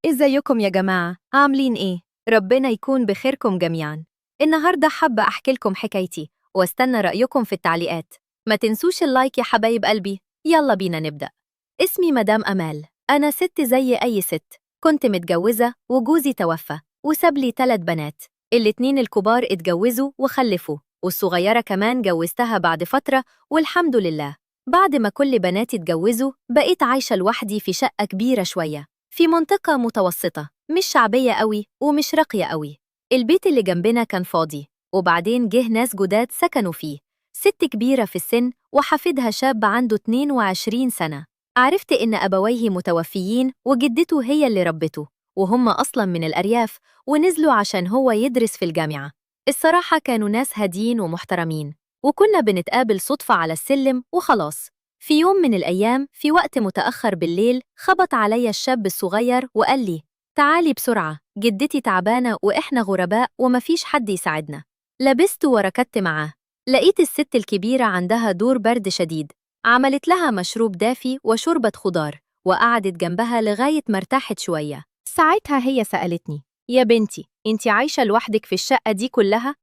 ازيكم يا جماعة؟ عاملين ايه؟ ربنا يكون بخيركم جميعا. النهاردة حابة احكي لكم حكايتي واستنى رأيكم في التعليقات. ما تنسوش ال like يا حبايب قلبي. يلا بينا نبدأ. اسمي مدام أمال، أنا ست زي أي ست. كنت متجوزة وجوزي توفى وساب لي 3 بنات. الاتنين الكبار اتجوزوا وخلفوا، والصغيرة كمان جوزتها بعد فترة والحمد لله. بعد ما كل بناتي اتجوزوا بقيت عايشة لوحدي في شقة كبيرة شوية في منطقة متوسطة، مش شعبية قوي ومش راقية قوي. البيت اللي جنبنا كان فاضي، وبعدين جه ناس جداد سكنوا فيه، ست كبيرة في السن وحفيدها شاب عنده 22 سنة. عرفت إن أبويه متوفيين وجدته هي اللي ربته، وهم أصلاً من الأرياف ونزلوا عشان هو يدرس في الجامعة. الصراحة كانوا ناس هاديين ومحترمين، وكنا بنتقابل صدفة على السلم وخلاص. في يوم من الأيام في وقت متأخر بالليل خبط عليا الشاب الصغير وقال لي: تعالي بسرعة، جدتي تعبانة وإحنا غرباء ومفيش حد يساعدنا. لبست وركضت معاه. لقيت الست الكبيرة عندها دور برد شديد، عملت لها مشروب دافي وشوربة خضار وقعدت جنبها لغاية ما ارتاحت شوية. ساعتها هي سألتني: يا بنتي، انتي عايشة لوحدك في الشقة دي كلها؟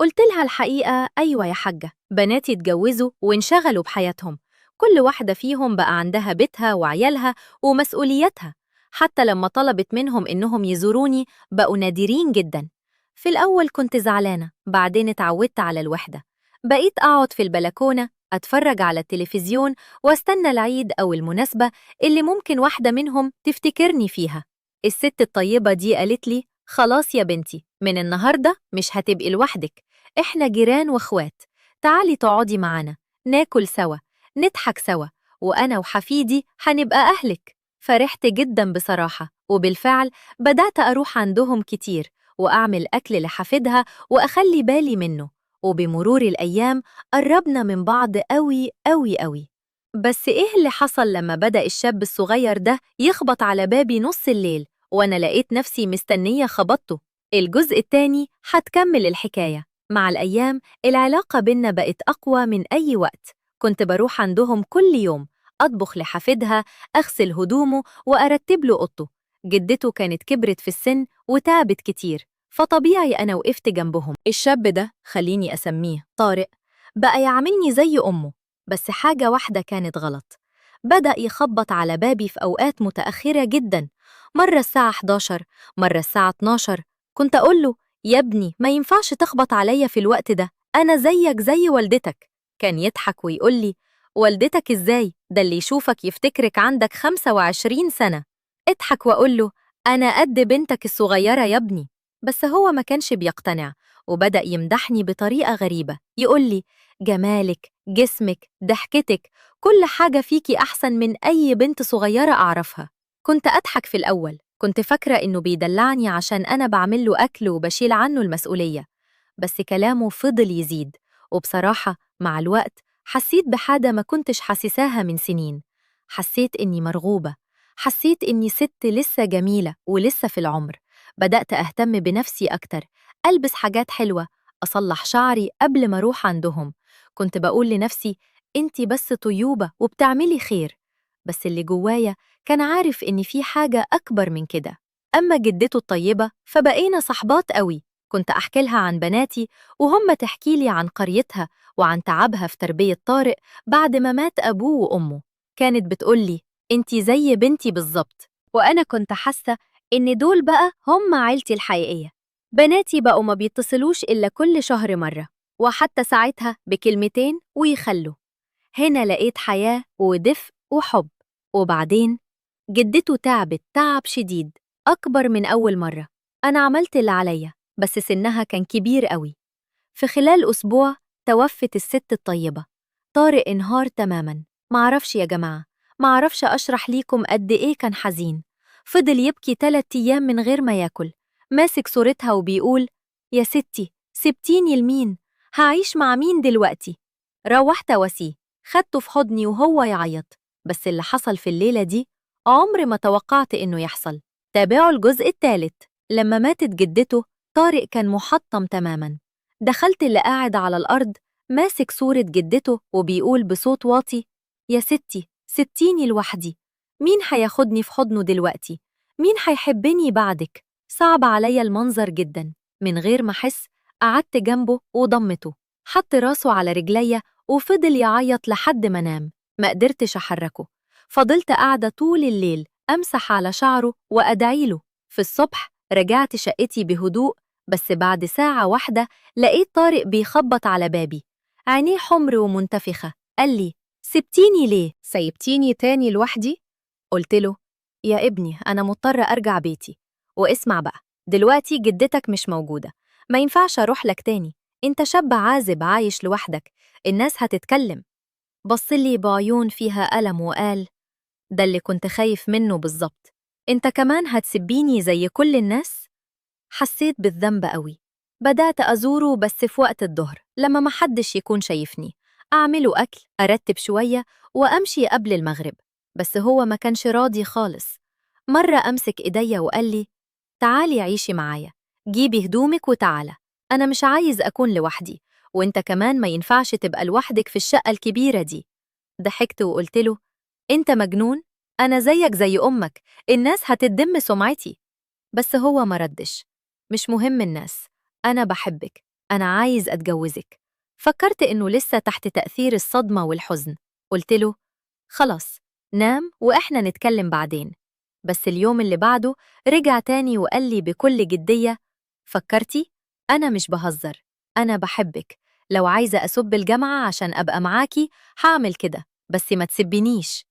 قلت لها الحقيقة: أيوة يا حاجة، بناتي اتجوزوا وانشغلوا بحياتهم، كل واحدة فيهم بقى عندها بيتها وعيالها ومسؤوليتها. حتى لما طلبت منهم إنهم يزوروني بقوا نادرين جدا. في الأول كنت زعلانة، بعدين اتعودت على الوحدة. بقيت أقعد في البلكونة أتفرج على التلفزيون واستنى العيد أو المناسبة اللي ممكن واحدة منهم تفتكرني فيها. الست الطيبة دي قالت لي: خلاص يا بنتي، من النهاردة مش هتبقي لوحدك، إحنا جيران وإخوات، تعالي تقعدي معانا، ناكل سوا، نضحك سوا، وأنا وحفيدي هنبقى أهلك. فرحت جدا بصراحة، وبالفعل بدأت أروح عندهم كتير وأعمل أكل لحفيدها وأخلي بالي منه. وبمرور الأيام قربنا من بعض أوي أوي أوي. بس إيه اللي حصل لما بدأ الشاب الصغير ده يخبط على بابي نص الليل وأنا لقيت نفسي مستنية خبطته؟ الجزء التاني هتكمل الحكاية. مع الأيام العلاقة بينا بقت أقوى من أي وقت. كنت بروح عندهم كل يوم، أطبخ لحفيدها، أغسل هدومه وأرتب له أوضته. جدته كانت كبرت في السن وتعبت كتير، فطبيعي أنا وقفت جنبهم. الشاب ده، خليني أسميه طارق، بقى يعاملني زي أمه. بس حاجة واحدة كانت غلط، بدأ يخبط على بابي في أوقات متأخرة جدا، مرة الساعة 11، مرة الساعة 12. كنت أقول له: يا ابني ما ينفعش تخبط عليا في الوقت ده، أنا زيك زي والدتك. كان يضحك ويقول لي: والدتك إزاي؟ ده اللي يشوفك يفتكرك عندك 25 سنة. اضحك وأقول له: أنا قد بنتك الصغيرة يا ابني. بس هو ما كانش بيقتنع، وبدأ يمدحني بطريقة غريبة، يقول لي: جمالك، جسمك، ضحكتك، كل حاجة فيكي أحسن من أي بنت صغيرة أعرفها. كنت أضحك في الأول، كنت فاكرة إنه بيدلعني عشان أنا بعمل له أكل وبشيل عنه المسؤولية. بس كلامه فضل يزيد، وبصراحة مع الوقت حسيت بحاجة ما كنتش حاسساها من سنين. حسيت إني مرغوبة، حسيت إني ست لسه جميلة ولسه في العمر. بدأت أهتم بنفسي أكتر، ألبس حاجات حلوة، أصلح شعري قبل ما أروح عندهم. كنت بقول لنفسي: أنتي بس طيوبة وبتعملي خير. بس اللي جوايا كان عارف إن في حاجة أكبر من كده. أما جدته الطيبة فبقينا صحبات قوي. كنت أحكي لها عن بناتي وهم تحكي لي عن قريتها وعن تعبها في تربية طارق بعد ما مات أبوه وأمه. كانت بتقولي: أنتي زي بنتي بالظبط. وأنا كنت حاسة إن دول بقى هم عيلتي الحقيقية. بناتي بقوا ما بيتصلوش إلا كل شهر مرة، وحتى ساعتها بكلمتين ويخلوا. هنا لقيت حياة ودفء وحب. وبعدين جدته تعبت تعب شديد أكبر من أول مرة. أنا عملت اللي عليا، بس سنها كان كبير قوي. في خلال أسبوع توفت الست الطيبة. طارق انهار تماما. معرفش يا جماعة، معرفش أشرح ليكم قد إيه كان حزين. فضل يبكي 3 أيام من غير ما ياكل، ماسك صورتها وبيقول: يا ستي سبتيني لمين؟ هعيش مع مين دلوقتي؟ روحت واسيه، خدته في حضني وهو يعيط. بس اللي حصل في الليلة دي عمر ما توقعت إنه يحصل. تابعوا الجزء الثالث. لما ماتت جدته طارق كان محطم تماما. دخلت اللي قاعد على الأرض ماسك صورة جدته وبيقول بصوت واطي: يا ستي سبتيني لوحدي، مين هياخدني في حضنه دلوقتي؟ مين هيحبني بعدك؟ صعب عليا المنظر جدا. من غير ما أحس قعدت جنبه وضمته، حط راسه على رجليا وفضل يعيط لحد ما نام. ما قدرتش أحركه، فضلت قاعدة طول الليل أمسح على شعره وأدعيله. في الصبح رجعت شقتي بهدوء، بس بعد ساعة واحدة لقيت طارق بيخبط على بابي، عينيه حمر ومنتفخة. قال لي: سبتيني ليه؟ سيبتيني تاني لوحدي؟ قلت له: يا ابني أنا مضطرة أرجع بيتي، واسمع بقى، دلوقتي جدتك مش موجودة، ما ينفعش أروح لك تاني، انت شاب عازب عايش لوحدك، الناس هتتكلم. بصلي بعيون فيها ألم وقال: ده اللي كنت خايف منه بالظبط، انت كمان هتسبيني زي كل الناس؟ حسيت بالذنب قوي. بدأت أزوره بس في وقت الظهر لما محدش يكون شايفني، أعمله أكل، أرتب شوية وأمشي قبل المغرب، بس هو ما كانش راضي خالص. مرة أمسك إيديا وقال لي: تعالي عيشي معايا، جيبي هدومك وتعالى، أنا مش عايز أكون لوحدي، وإنت كمان ما ينفعش تبقى لوحدك في الشقة الكبيرة دي. ضحكت وقلت له: أنت مجنون؟ أنا زيك زي أمك، الناس هتدم سمعتي. بس هو ما ردش. مش مهم الناس، أنا بحبك، أنا عايز أتجوزك. فكرت إنه لسه تحت تأثير الصدمة والحزن. قلت له: خلاص، نام وإحنا نتكلم بعدين. بس اليوم اللي بعده رجع تاني وقال لي بكل جدية: فكرتي؟ أنا مش بهزر، أنا بحبك، لو عايزة أسب الجامعة عشان أبقى معاكي هعمل كده، بس ما تسبنيش.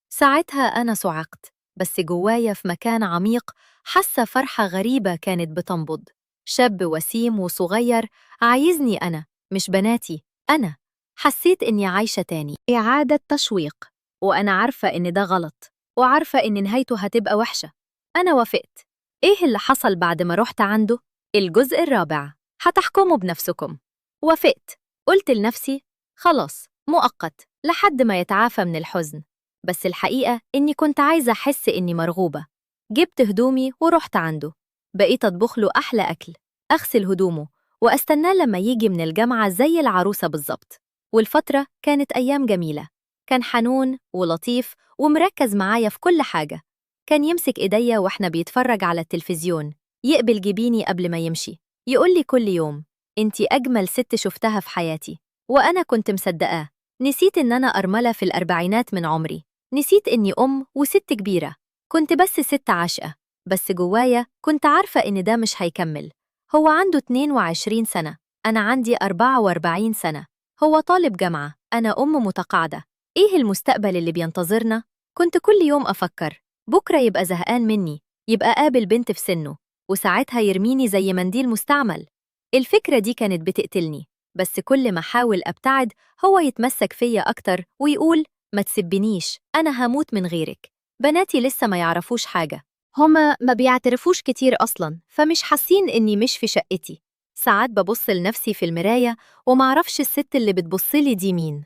ساعتها أنا صعقت، بس جوايا في مكان عميق حاسة فرحة غريبة كانت بتنبض. شاب وسيم وصغير عايزني أنا، مش بناتي، أنا. حسيت إني عايشة تاني، إعادة تشويق، وأنا عارفة إن ده غلط، وعارفة إن نهايته هتبقى وحشة. أنا وافقت. إيه اللي حصل بعد ما رحت عنده؟ الجزء الرابع هتحكموا بنفسكم. وافقت، قلت لنفسي خلاص مؤقت لحد ما يتعافى من الحزن، بس الحقيقة إني كنت عايزة أحس إني مرغوبة. جبت هدومي ورحت عنده، بقيت أطبخ له أحلى أكل، أغسل هدومه، وأستناه لما يجي من الجامعة زي العروسة بالظبط. والفترة كانت أيام جميلة، كان حنون ولطيف ومركز معايا في كل حاجة. كان يمسك إيديا وإحنا بيتفرج على التلفزيون، يقبل جبيني قبل ما يمشي، يقول لي كل يوم: إنتي أجمل ست شفتها في حياتي. وأنا كنت مصدقاه. نسيت إن أنا أرملة في الأربعينات من عمري، نسيت إني أم وست كبيرة، كنت بس ست عاشقة. بس جوايا كنت عارفة إن ده مش هيكمل. هو عنده 22 سنة، أنا عندي 44 سنة، هو طالب جامعة، أنا أم متقاعدة. إيه المستقبل اللي بينتظرنا؟ كنت كل يوم أفكر بكرة يبقى زهقان مني، يبقى قابل بنت في سنه، وساعتها يرميني زي منديل مستعمل. الفكرة دي كانت بتقتلني، بس كل ما حاول أبتعد هو يتمسك فيا أكتر ويقول: ما تسبنيش، أنا هموت من غيرك. بناتي لسه ما يعرفوش حاجة، هما ما بيعترفوش كتير أصلاً، فمش حاسين إني مش في شقتي. ساعات ببص لنفسي في المراية ومعرفش الست اللي بتبصلي دي مين،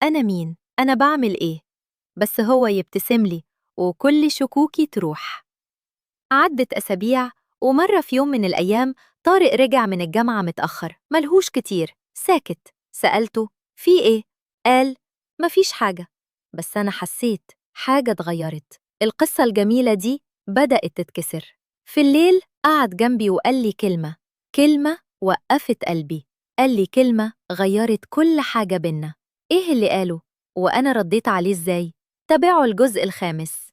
أنا مين، أنا بعمل إيه؟ بس هو يبتسم لي وكل شكوكي تروح. عدت أسابيع، ومرة في يوم من الأيام طارق رجع من الجامعة متأخر، ملهوش كتير، ساكت. سألته: في إيه؟ قال: مفيش حاجة. بس أنا حسيت حاجة اتغيرت، القصة الجميلة دي بدأت تتكسر. في الليل قعد جنبي وقال لي كلمة، كلمة وقفت قلبي، قال لي كلمة غيرت كل حاجة بينا. إيه اللي قاله؟ وأنا رديت عليه إزاي؟ تابعوا الجزء الخامس.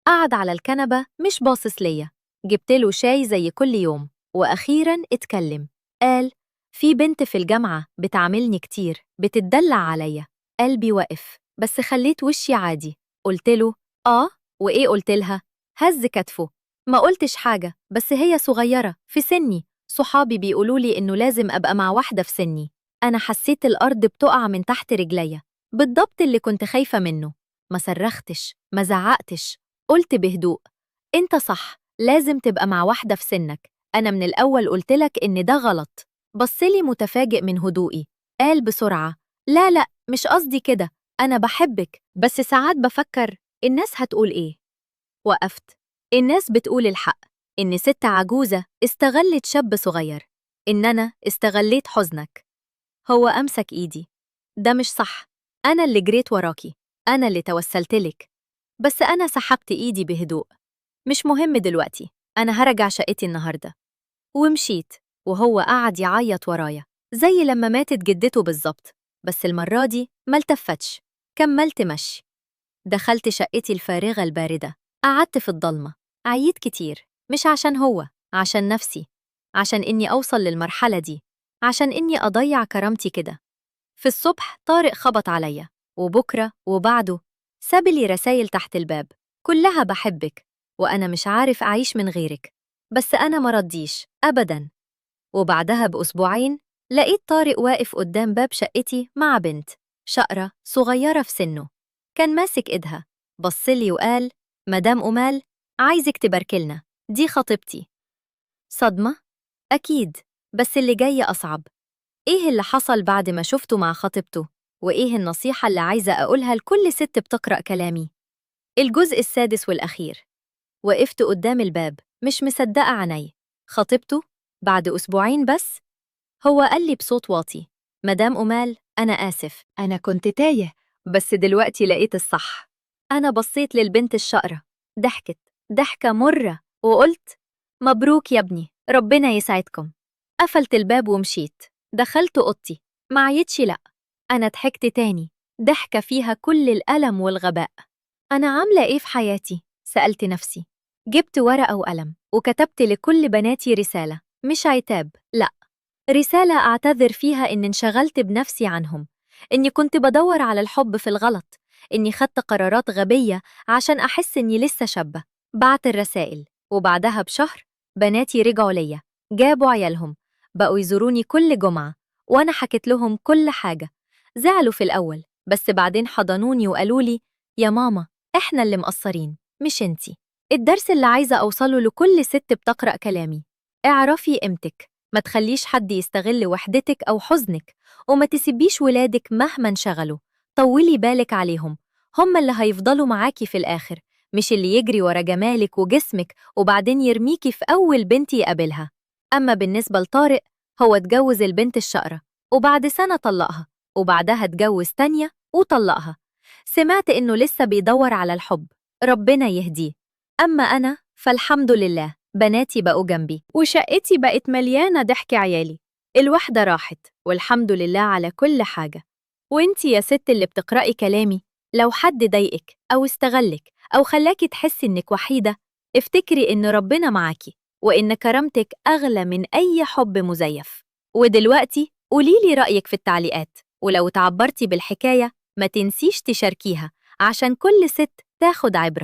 قعد على الكنبة مش باصص ليا، جبت له شاي زي كل يوم، وأخيراً اتكلم. قال: في بنت في الجامعة بتعاملني كتير، بتتدلع عليا. قلبي وقف، بس خليت وشي عادي. قلت له: آه، وإيه قلت لها؟ هز كتفه: ما قلتش حاجة، بس هي صغيرة في سني، صحابي بيقولوا لي إنه لازم أبقى مع واحدة في سني. أنا حسيت الأرض بتقع من تحت رجليا، بالضبط اللي كنت خايفة منه. ما صرختش، ما زعقتش، قلت بهدوء: أنت صح، لازم تبقى مع واحدة في سنك، أنا من الأول قلتلك إن ده غلط. بصلي متفاجئ من هدوئي، قال بسرعة: لا لا، مش قصدي كده، أنا بحبك، بس ساعات بفكر الناس هتقول إيه. وقفت. الناس بتقول الحق، إن ست عجوزة استغلت شاب صغير، إن أنا استغليت حزنك. هو أمسك إيدي: ده مش صح، أنا اللي جريت وراكي، أنا اللي توسلتلك. بس أنا سحبت إيدي بهدوء. مش مهم دلوقتي، أنا هرجع شقتي النهاردة. ومشيت، وهو قعد يعيط ورايا زي لما ماتت جدته بالظبط، بس المرة دي ما التفتش، كملت مشي. دخلت شقتي الفارغة الباردة، قعدت في الضلمة، عييت كتير، مش عشان هو، عشان نفسي، عشان إني أوصل للمرحلة دي، عشان إني أضيع كرامتي كده. في الصبح طارق خبط عليا، وبكرة وبعده ساب لي رسايل تحت الباب كلها بحبك وأنا مش عارف أعيش من غيرك، بس أنا مرضيش أبداً. وبعدها بأسبوعين لقيت طارق واقف قدام باب شقتي مع بنت شقرة صغيرة في سنه، كان ماسك إيدها، بصلي وقال: مدام أمال، عايزك تباركلنا، دي خطيبتي. صدمة؟ أكيد، بس اللي جاي أصعب. إيه اللي حصل بعد ما شفته مع خطيبته؟ وإيه النصيحة اللي عايزة أقولها لكل ست بتقرأ كلامي؟ الجزء السادس والأخير. وقفت قدام الباب مش مصدقة عيني، خطيبته؟ بعد أسبوعين بس؟ هو قال لي بصوت واطي: مدام أمال، أنا آسف، أنا كنت تايه، بس دلوقتي لقيت الصح. أنا بصيت للبنت الشقرة، ضحكت ضحكة مرة وقلت: مبروك يا ابني، ربنا يسعدكم. قفلت الباب ومشيت، دخلت أوضتي، ما عيتش، لأ، أنا ضحكت تاني، ضحكة فيها كل الألم والغباء. أنا عاملة إيه في حياتي؟ سألت نفسي. جبت ورقة وقلم وكتبت لكل بناتي رسالة، مش عتاب، لأ، رسالة أعتذر فيها إن انشغلت بنفسي عنهم، إني كنت بدور على الحب في الغلط، إني خدت قرارات غبية عشان أحس إني لسه شابة. بعت الرسائل، وبعدها بشهر بناتي رجعوا ليا، جابوا عيالهم، بقوا يزوروني كل جمعة، وأنا حكيت لهم كل حاجة. زعلوا في الأول، بس بعدين حضنوني وقالوا لي: يا ماما، إحنا اللي مقصرين، مش انتي. الدرس اللي عايزة أوصله لكل ست بتقرأ كلامي: اعرفي قيمتك، ما تخليش حد يستغل وحدتك أو حزنك، وما تسيبيش ولادك مهما انشغلوا، طولي بالك عليهم، هم اللي هيفضلوا معاكي في الآخر، مش اللي يجري ورا جمالك وجسمك وبعدين يرميكي في أول بنت يقابلها. أما بالنسبة لطارق، هو اتجوز البنت الشقرة، وبعد سنة طلقها، وبعدها اتجوز تانية وطلقها. سمعت إنه لسه بيدور على الحب، ربنا يهديه. أما أنا فالحمد لله، بناتي بقوا جنبي، وشقتي بقت مليانة ضحك عيالي، الوحدة راحت، والحمد لله على كل حاجة. وانتي يا ست اللي بتقرأي كلامي، لو حد ضايقك أو استغلك أو خلاكي تحسي إنك وحيدة، افتكري إن ربنا معاكي، وإن كرامتك أغلى من أي حب مزيف. ودلوقتي قوليلي رأيك في التعليقات، ولو تعبرتي بالحكاية ما تنسيش تشاركيها عشان كل ست تاخد عبرة.